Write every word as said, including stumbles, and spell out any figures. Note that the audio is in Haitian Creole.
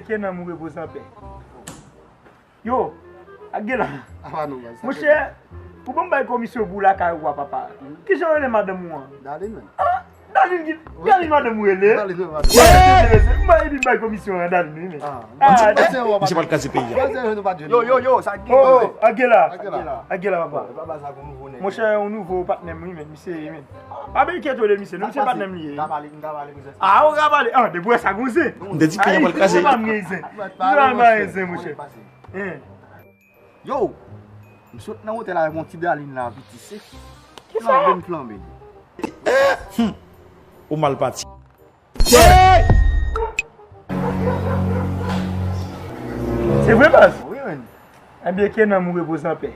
Ke nanm ou repoze anpè. Yo, Akgela. Monchè, ou ban m bay komisyon pou lakay ou a, papa. Kijan yo rele madanm ou an? Dalin, men. Ah, Dalin ki, Dalin madanm ou rele? Dalin, men, madanm. Wè, se, se, se, m bay, epi m bay komisyon an, Dalin, wi, men. Ah, ah, misye pral kraze peyi a. Yo, yo, yo, sa gen. Oh, oh, Akgela. Akgela, papa. Monchè, yon nouvo patnè m, wi, men, misye, men. Pa enkyete w de misye, non, misye patnè m li ye. Ah, ou ka pale. Ah, depi w wè sa gon zen. M te di peyi a pral kraze. M pa gen zen. M pa gen zen, monchè. Hein. Yo, m sot nan otèl avèk yon ti Dalin la, piti se. Kisa? Flanbe m flanbe. Ou mal pati. Se vre, baz? Wi, men. Ebyen, ke nanm ou repoze anpè.